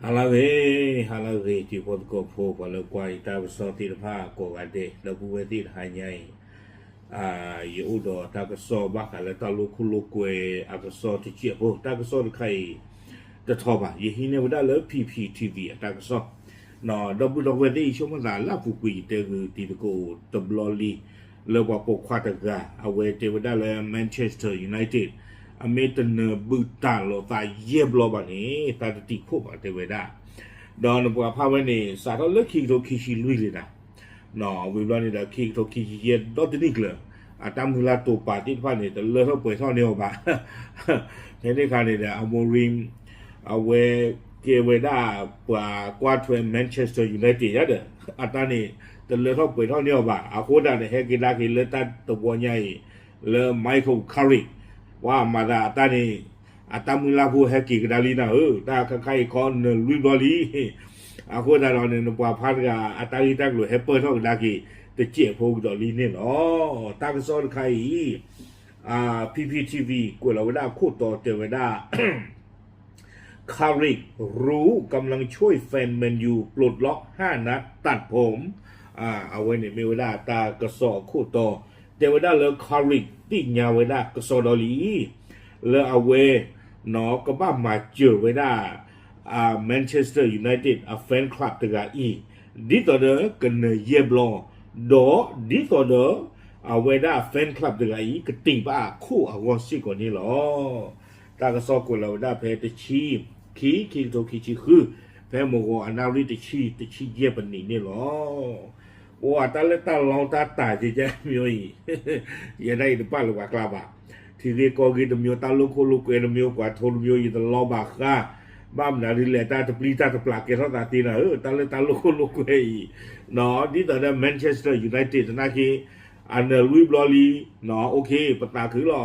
ဟါလၢအဂ့ၤ, ဟါလၢအဂ့ၤ တံၤဖိသကိးဖိ ပှၤလၢကွၢ်ယတၢ်ကစီၣ်သ့ၣ်တဖၣ်ကိးဂၤဒဲး, ဒီပုၢ်ဝဲၢ်သ့ၣ်တဟါညါအံၤ, ယအိၣ်ဒီးတၢ်ကစီၣ်ဘၣ်ဃးလၢတၢ်လိၣ်ခိၣ်လိာ်ကွဲအကစီၣ်တစဲးဖိ, တၢ်ကစီၣ်တခါအံၤ တထီဘၣ်, ယဟံးန့ၢ်ဝဲဒၣ်လၢ P P T V အတၢ်ကစီၣ်, ဒီပုၢ်ဒီဝဲၢ်သ့ၣ်အံၤ ဆိကမိၣ်သးလၢအပူၤကွံာ် ယတဲဂုာ်တံၤသကိးတဘျီလံ, လၢပှၤပိာ်ခွါတဂၤ အဝဲတဲဝဲဒၣ်လၢ Manchester United အမ့ၢ်တနၢၤဘုၣ်တၢ်လိာ်သးယဲၢ်ဘျီဘၣ်န့ၣ် သးတတံာ်ခိၣ်ဘၣ်တဲဝဲဒၣ်, ဒီးနပှၤဖးဝဲန့ၣ် စးထီၣ်လၢခံကထိခံဆံလွံၢ်လံနၤ, ဝံၤဘျီန့ၣ်ဒီး ခံကထိခံဆံယဲၢ်ဒီတနံၣ်ကျၢၤ, အတၢ်မုၢ်လၢ်တိာ်ပာ်သ့ၣ်တဖၣ်န့ၣ် တလၢထီၣ်ပှဲၤထီၣ်န့ၢ်အီၤဘၣ်, ဖဲန့ၣ်အခါန့ၣ်ဒီး Amorim အဝဲကဲဝဲဒၣ်ပှၤကွၢ်ထွဲ Manchester United ယါဒီး အတၢ်န့ၣ် တလၢထီၣ်ပှဲၤထီၣ်န့ၢ်အီၤဘၣ်, အဃိသတးန့ၣ် ဟဲက့ၤကဒါက့ၤလၢတၢ်တဝီညါအံၤ လၢ Michael Carrick ပှၤမၤသးအတၢ်န့ၣ် အတၢ်မုၢ်လၢ်ဖိဟဲက့ၤကဒါလံနၤဧၢ, တၢ်ခါခါအံၤခီနၢၤလွံၢ်ဘျီလံ, အဃိသတးဒီးန့ၣ် နပှၤဖးတဂၤ အတၢ်ဂ့ၢ်တၢ်ကျိၤဟဲပၢၢ်ထီၣ်ကဒါက့ၤ တစဲးဖိကဒီးလံန့ၣ်လီၤ. တၢ်ကစီၣ်တခါအံၤ P P T V ကွဲးလီၤဝဲဒၣ်အခိၣ်တီတဲဝဲဒၣ် Carrick รู้กำลังช่วยแฟนแมนยูปลดล็อกห้านัดตัดผม အဝဲန့ၣ်မ့ၢ်ဝဲဒၣ်တၢ်ကစီၣ်အခိၣ်တီ, တဲဝဲဒၣ်လၢ Carrick သ့ၣ်ညါဝဲဒၣ်ကစီဒီလံ, လၢအဝဲ ကဘၣ်မၤစၢၤဝဲဒၣ် Manchester United အ fan club တဂၤအံၤ, ဒ်သိးဒီးကနၢၤယဲၢ်ဘျီ, ဒီးဒ်သိးဒီး အဝဲဒၣ် fan club တဂၤအံၤ ကတ့ၢ်ဘၣ်အခိၣ်အဂီၢ်စ့ၢ်ကီးန့ၣ်လီၤ. တၢ်ကစီၣ်ကွဲးလီၤဝဲဒၣ်ဖဲတဆံခံ ခံကထိခံဆံဃု, ဖဲမုၢ်ဂီၤအနၣ်ရံၣ်တဆံ တဆံယဲၢ်ပနံးန့ၣ်လီၤ. အိၣ်အတၢ်လၢတၢ်လီတၢ်တၢ်ကဲကဲမ့ၢ်အံၤ, ယဲဒၣ်အံၤတပာ်လၢၤပှၤကျါဘၣ်, ထံဂ့ၢ်ကီၢ်ဂ့ၢ်တမံၤ တၢ်လိၣ်ခိၣ်လိာ်ကွဲတမံၤ ပှၤထိတမံၤ ယတလီဘၣ်ဃါ, ဘၣ်မနုၤဒ်လဲၣ် တၢ်တပျံၤတၢ်တပျၢ်ကဲထီၣ်သးသ့နၤဧၢ, တၢ်လၢတၢ်လိၣ်ခိၣ်လိာ်ကွဲအံၤ, ဒ်သိးဒီး Manchester United သနာ်က့ အနၢၤလွံၢ်ဘျီလံ, အိၣ်ခ့ ပသးခုလီၤ,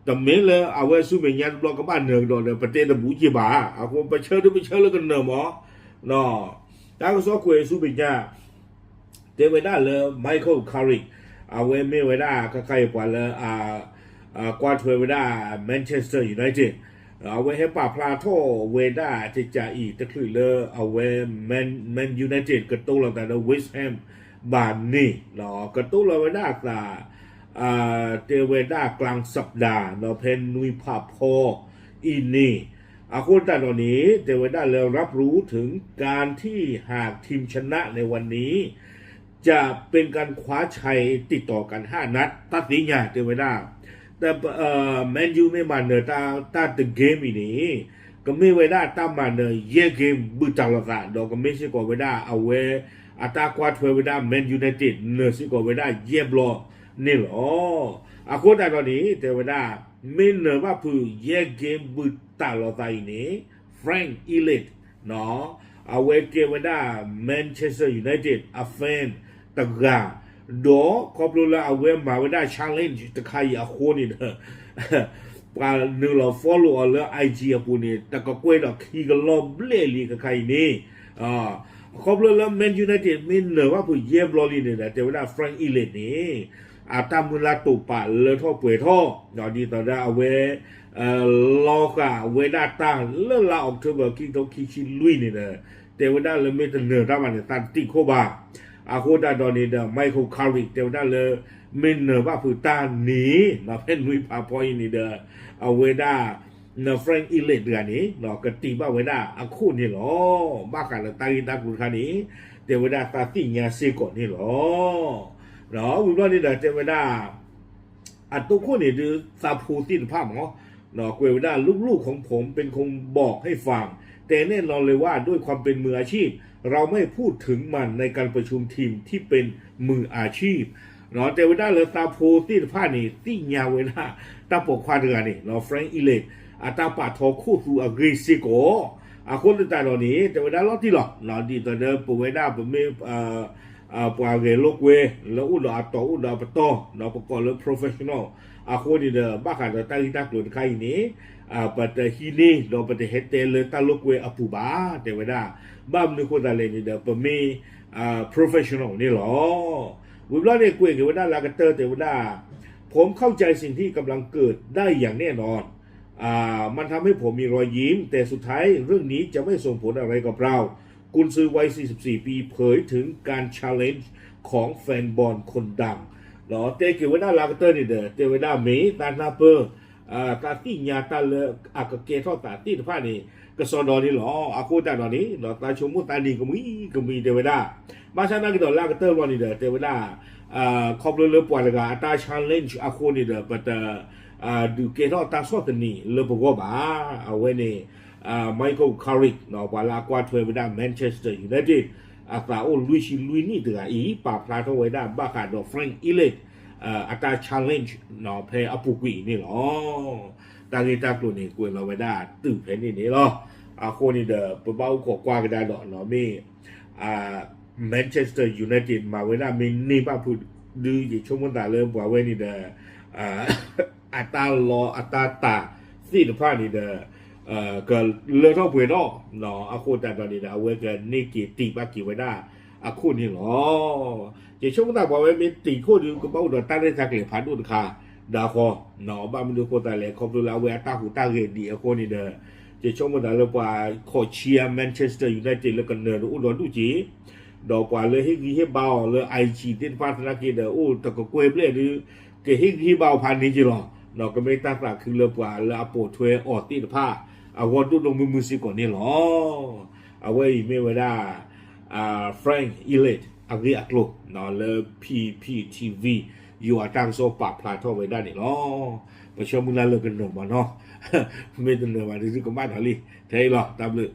တမ့ၢ်လၢအဝဲဆူမဲာ်ညါတဘျီကဘၣ်နၢၤကဒီးဒီး ပတဲတဘူးက့ၤဘၣ်, အဃိပဆၢဒုပဆၢလၢကနၢၤမး, တၢ်ကစီၣ်ကွဲးဆူမဲာ်ညါ တဲဝဲဒၣ်လၢ Michael Carrick အဝဲမ့ၢ်ဝဲဒၣ် ခါခါအံၤပှၤလၢ ကွၢ်ထွဲဝဲဒၣ် Manchester United, အဝဲဟဲပာ်ဖျါထီၣ်ဝဲဒၣ်တကးအံၤ တချုးလၢအဝဲ Man United ကတိၤလီၤသးဒီး West Ham ဘၣ်န့ၣ်, ကတိၤလီၤဝဲဒၣ်အသး တဲဝဲဒၣ် กลางสัปดาห์ ဒီးဖဲနွံဖးဖီအံၤန့ၣ်, အဃိသတးဒီးန့ၣ် တဲဝဲဒၣ်လၢ รับรู้ถึงการที่หากทีมชนะในวันนี้ จะเป็นการคว้าชัยติดต่อกันห้านัด တၢ်သ့ၣ်ညါတဲဝဲဒၣ်, တ Man U မ့ၢ်မၤနၢၤတၢ်တ game အံၤန့ၣ် ကမ့ၢ်ဝဲဒၣ်တၢ်မၤနၢၤယဲၢ် game ဘူးတၢ်လိာ်သး ဒီးကမ့ၢ်စ့ၢ်ကီးဝဲဒၣ်အဝဲ အတၢ်ကွၢ်ထွဲဝဲဒၣ် Man United နၢၤစ့ၢ်ကီးဝဲဒၣ်ယဲၢ်ဘျီန့ၣ်လီၤ. အဃိသတးဒီးန့ၣ် တဲဝဲဒၣ် မ့ၢ်နၢၤဘၣ်ဖုးယဲၢ် game ဘူးတၢ်လိာ်သးအံၤန့ၣ် Frank Elliott အဝဲကဲဝဲဒၣ် Manchester United အ fan တဂၤ, ဒီးခီဖျိလၢအဝဲမၤဝဲဒၣ် challenge တခါအံၤအဃိန့ၣ်ဒီး ပှၤနုာ်လီၤ follow အီၤလၢ IG အပူၤန့ၣ် တကကွဲၢ်ဒီးခံကလီၢ်ဘျဲၣ်လံခါခါအံၤန့ၣ်, ခီဖျိလၢ Man United မ့ၢ်နၢၤဘၣ်ဖုးယဲၢ်ဘျီလံန့ၣ်ဒီး တဲဝဲဒၣ် Frank Elliott န့ၣ် အတၢ်မုၢ်လၢ်တိာ်ပာ်လၢထီၣ်ပှဲၤထီၣ်, ဒ်သိးဒီးအဝဲ လီၤဃာ်ဝဲဒၣ်တၢ်လၢလါ October ခံကထိခံဆံလွံၢ်န့ၣ်ဒီး တဲဝဲဒၣ်လၢမ့ၢ်တနၢၤတၢ်ဘၣ်န့ၣ် သးတတံာ်ခိၣ်ဘၣ်. အဃိသတးဒီးန့ၣ်ဒီး Michael Carrick တဲဝဲဒၣ်လၢ မ့ၢ်နၢၤဘၣ်ဖုးတၢ်န့ၣ် ဖဲနွံဖးဖီအံၤန့ၣ်ဒီး အဝဲဒၣ် Frank Elliott တဂၤန့ၣ် ကတ့ၢ်ဘၣ်ဝဲဒၣ်အခိၣ်န့ၣ်လီၤ. ဘၣ်ဃးလၢတၢ်ဂ့ၢ်တၢ်ကျိၤတခါန့ၣ် တဲဝဲဒၣ်သးသ့ၣ်ညါစ့ၢ်ကီးန့ၣ်လီၤ. ဝံၤဘျီန့ၣ်ဒီးတဲဝဲဒၣ် အတိခိၣ်န့ၣ်ဒုး သးဖိသ့ၣ်တဖၣ်မး ကွဲးဝဲဒၣ် ลูกๆของผมเป็นคนบอกให้ฟัง แต่แน่นอนเลยว่าด้วยความเป็นมืออาชีพ เราไม่พูดถึงมันในการประชุมทีมที่เป็นมืออาชีพ တဲဝဲဒၣ်လၢသးဖိသ့ၣ်တဖၣ်န့ၣ် သ့ၣ်ညါဝဲဒၣ် တၢ်ပိာ်ခွါတဂၤန့ၣ် Frank Elliott အတၢ်ပာ်ထီခိၣ်သူအဂ့ၢ်စ့ၢ်ကီး, အဃိသတးဒီးန့ၣ် တဲဝဲဒၣ်လီၤတံၢ်လီၤ, ဒ်သိးဒီးပဝဲဒၣ်ပမ့ၢ် ပှၤဂဲၤလိာ်ကွဲ လၢအိၣ်ဒီးအတီၤအိၣ်ဒီးအပတီၢ် ဒီးပကိးလၢ professional အဃိန့ၣ်ဒီး ဘၣ်ဃးဒီးတၢ်ဂ့ၢ်တၢ်ကျိၤတခါအံၤန့ၣ် ပတဟံးန့ၢ် ဒီးပတဟဲတဲလၢတၢ်လိာ်ကွဲအပူၤဘၣ် တဲဝဲဒၣ်. ဘၣ်မနုၤဃိသတးလဲၣ်န့ၣ်ဒီး ပမ့ၢ် professional န့ၣ်လီၤ. ဝံၤဘျီန့ၣ် ကွဲးက့ၤဝဲဒၣ်လၢအကတၢၢ်တဲဝဲဒၣ် ผมเข้าใจสิ่งที่กำลังเกิดได้อย่างแน่นอน อ่า มันทำให้ผมมีรอยยิ้ม แต่สุดท้ายเรื่องนี้จะไม่ส่งผลอะไรกับเรา กุนซือวัย สี่สิบสี่ ปี เผยถึงการ challenge ของแฟนบอลคนดัง တဲက့ၤဝဲဒၣ်လၢအကတၢၢ်န့ၣ်ဒီး တဲဝဲဒၣ်မ့ၢ်တၢ်နၢ်ပၢၢ် တၢ်သ့ၣ်ညါတၢ်လၢအကကဲထီၣ်သးသ့ၣ်တဖၣ်န့ၣ် ကစီဒီန့ၣ်လီၤ. အဃိသတးဒီးန့ၣ် သးဆိကမိၣ်သးန့ၣ်ကမှံကမှံတဲဝဲဒၣ် ဘၣ်ဆၣ်သနာ်က့ဒီးလၢအကတၢၢ်ဘျီန့ၣ်ဒီး တဲဝဲဒၣ် ခီဖျိလၢပှၤတဂၤအတၢ် challenge အဃိန့ၣ်ဒီး ပတ ဒုးကဲထီၣ်တၢ်ဆီၣ်သနံးလၢပဂီၢ်ဘၣ်. အဝဲန့ၣ် Michael Carrick ပှၤလၢအကွၢ်ထွဲဝဲဒၣ် Manchester United အသးအိၣ်လွံၢ်ဆံလွံၢ်နံၣ်တဂၤအံၤ ပာ်ဖျါထီၣ်ဝဲဒၣ်ဘၣ်ဃးဒီး Frank Elliott အတၢ် challenge ဖဲအပူၤကွံာ်အံၤန့ၣ်လီၤ. တၢ်ဂ့ၢ်တၢ်ကျိၤန့ၣ် ကွဲးလီၤဝဲဒၣ်တုၤဖဲန့ၣ်န့ၣ်လီၤ. အဃိန့ၣ်ဒီး ပဘၣ်အိၣ်ခိးကွၢ်ကဒါဒီး မ့ၢ် Manchester United မၤဝဲဒၣ်မ့ၢ်န့ၢ်ဘၣ်ဖုးဒု ယဆိကမိၣ်သးလၢပှၤဝဲန့ၣ်ဒီး အတၢ်လီအတၢ်တၤသ့ၣ်တဖၣ်န့ၣ်ဒီး ကလၢထီၣ်ပှဲၤထီၣ် အဃိသတးဒီးန့ၣ်ဒီး အဝဲကန့ၢ်က့ၤတံာ်ဘၣ်က့ၤဝဲဒၣ်အခိၣ်န့ၣ်လီၤ. ယဆိကမိၣ်သးပှၤဝဲမ့ၢ်တံာ်ခိၣ်ဒု ကဘၣ်အိၣ်ဒီးတၢ်ရဲၣ်တၢ်ကျဲၤဖးဒိၣ်တခါ ဒၣ်ဃီ ဘၣ်မနုၤအဃိသတးလဲၣ် ခီဖျိလၢအဝဲအတၢ်ဟူးတၢ်ဂဲၤဒံးအဃိန့ၣ်ဒီး ယဆိကမိၣ်သးလၢပှၤခိးဆံးအ Manchester United လၢကနၢၤဒီးအိၣ်ဒီးဒူၣ်က့ၤ ဒီးပှၤလၢဟ့ၣ်ဂံၢ်ဟ့ၣ်ဘါအီၤလၢ IG သ့ၣ်တဖၣ်သနာ်က့ဒီး အိၣ်တကကွဲၢ်ဘျဲၣ်ဒု ကဟ့ၣ်ဂံၢ်ဟ့ၣ်ဘါအီၤဖးန့ၢ်က့ၤလီၤ. ကမ့ၢ်တၢ်သးခုလၢပှၤလၢအပိာ်ထွဲအီၤသ့ၣ်တဖၣ် အဂီၢ်ဒိၣ်ဒိၣ်မုၢ်မုၢ်စ့ၢ်ကီးန့ၣ်လီၤ. အဝဲအံၤမ့ၢ်ဝဲဒၣ် Frank Elliott အဂ့ၢ်အကျိၤ လၢ P P T V ယိၤအတၢ်ကစီၣ်ပာ်ဖျါထီၣ်ဝဲဒၣ်န့ၣ်လီၤ. ပဆၢမုၢ်လၢ်လၢကနၢၤမးနီၤ မ့ၢ်တနၢၤဘၣ်ဒုးကဘၣ်နီၤလံ ထဲအံၤလီၤ တၢ်ဘျုး